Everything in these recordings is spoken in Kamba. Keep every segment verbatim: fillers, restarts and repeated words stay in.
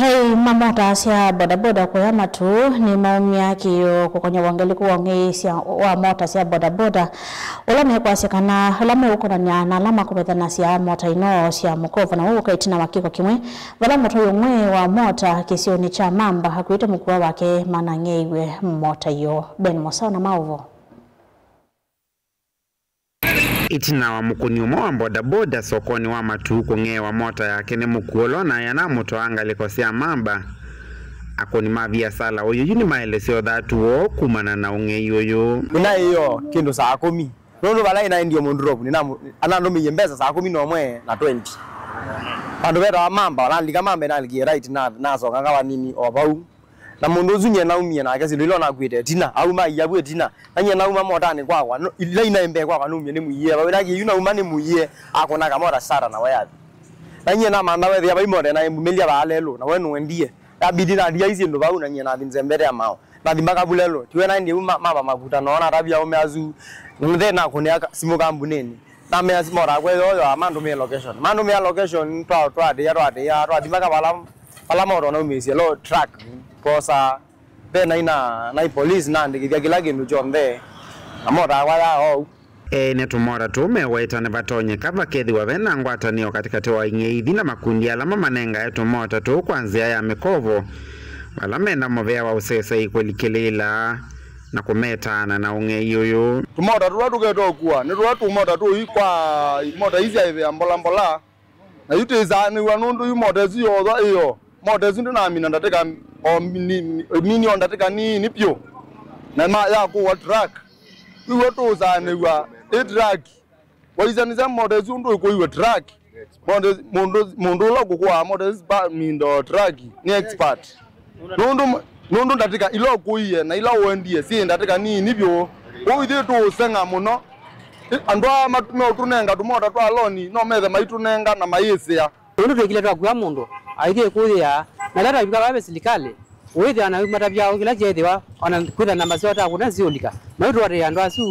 Ai ma mota sya bodaboda kũya matu nĩmaumya kĩĩo kũkony'a wongelĩku wa ũng'ei sya, wa mota sya bodaboda, ũla mekwasya kana ala meũkonany'a na ala makũvethanasya mota ino sya mũkovo, na ũu ũka ĩtina wa kĩko kĩmwe vala mũtũi ũmwe wa mota kĩsionĩ kya Mamba akuĩte mũkũa wake manang'eiwe mota iyo. Ben Mũsao na maũvoo. Ĩtina wa mũkũni ũmwe wa bodaboda sokonĩ wa Matuu kũng'eewa mota yake nĩ mũkuũ ũla ũnaĩ anamũtwaa ngalĩko sya Mamba, akũni ma viasala ũyũ yu nĩmaelesya ũthatu woo kumana na ũng'ei ũyũ. Nĩnaĩo kĩndũ saa kũmi, nũndũ vala ĩnaendie mũndrop, nĩnamu-, anandũmĩie mbesa saa kũmi na ũmwe na twenty. Vandũ vetawa Mamba, nalika Mamba, nalikie right, na, nasongaga vanini o vau. Na mũndũ ũsu nyie naumie nake syĩndũ ila nakuĩte ĩtina, auma ia vu ĩtina. Na nyie nauma motanĩ kwakwa, no, ila inaĩ mbee kwakwa, naumie nĩmũie. Vau nake yu nauma nĩmũie, akũna kamota sara na we athi. Na nyie namantha wethĩa vai mota ĩnaĩ mbumĩlya vaa lelũ, na we nũendie. Yabidi nathi ai syĩndũ vau, na nyie nathi nzembete ya mao. Nathi mpaka vu lelũ, tiwe naendie vu ma-, mava makuta, noona atavya aume asu. Na the nakũnĩa ka-, simũ kambuninĩ. Namea mota yakwa yoyo, amandũmĩa location. Mandũmĩa location, twa-, twatĩa, twatĩa, twathi mpaka vala, vala mota naumĩsye lo truck, kosa, ve nai na, nai police naandĩkĩthya kĩla kĩndũ kyonthe, na mota yakwa ya ou. Ene tũmota tũu mewaĩta nĩvatonyeka vakethĩwa ve na ngwatanĩo katĩkatĩ wa ing'eithi na makundi ala mamanengae tũmota tũu kwa nzĩa ya mĩkovo, vala menda mũvea wa ũsesei kũlikĩlĩĩla na kũmetaana na ũng'ei ũyũ. Tũmota tũla tũketokua nĩ tũla tũmota tũi kwa mota ii sya ĩvĩa mbola mbola, na yu tĩsaanĩw'a nũndũ yu mota ĩsu yothwa ĩyo, mota ĩsu ndĩnamina ndatĩka o mini, mini o ndatĩka nini vyũ, na ma-, yakũwa truck. Yu w'o tũũsaanĩw'a ĩ truck. Waisanĩsya mota ĩsu ũndũ ĩkũiwe truck. Mota ĩsu, mũndũ, mũndũ ũla ũkũkũaa mota ĩsu ba mindo truck nĩ expert. Nũndũ, nũndũ ndatĩka ila ũkũie na ila ũendie syĩ ndatĩka nini vyũ. Kwoou ithyĩ tũũseng'a mũno. Ĩ, andũ aa mat-, meũtũnenga tũmota twa loni, no methe maitũnenga na mayĩsĩa. Nũndũ twĩkile twakua mũndũ, aithi ĩkũyĩa, na ĩla twavika vaa ve silikalĩ, wĩthĩa na matavya o kĩla kyeethĩwa, ona kwĩtha namba syoo takũna siũlika. Maitũatĩĩa andũ asu,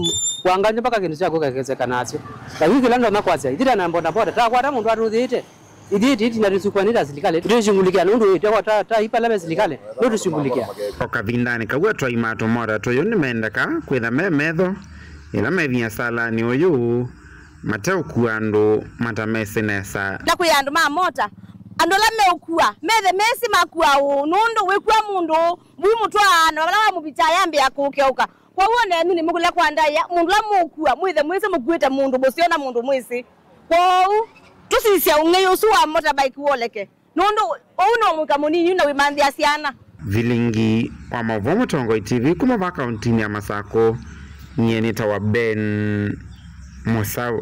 kũanganw'a mpaka kĩndũ kya kwĩka kĩkeseka nasyo. Na yu kĩla ndonya kwasya, ithira na bodaboda, takwata mũndũ atũthĩĩte. Ithyĩ tĩtina tũsukwanĩta silikalĩ, tũtĩshungulĩkĩa nũndũ ĩtwa ta, ta ipala ve silikalĩ, nũtũshungulĩkĩa. O kavindanĩ kau atwai ma tũmota tũyũ nĩmendeka kwĩtha me metho, ĩla me viasalanĩ ũyũ. Mateũkua andũ matamesĩ nesa. Na kwĩ andũ ma mota, andũ ala meũkua, methe mesĩ makua ũũ, nũndũ wĩkua mũndũ, mũimũtwaa na vala wamũvitaa yambĩa kũkeũka. Kwoou o nenyu nĩmũkũlya kwa ndaĩa, mũndũ ũla mũũkua, mwĩthe mwĩsĩ mũkuĩte mũndũ mũseo na mũndũ mwĩsĩ. Kwoou, tũsisya ũng'ei ũsu wa motorbike wũoleke. Nũndũ ũu no mũika mũnini na wĩmanthĩa syana. Vilingi wa maũvoo Mũtongoi T V kuma vaa kauntinĩ ya Masakũ, nyie nĩtawa Ben Mũsaũ.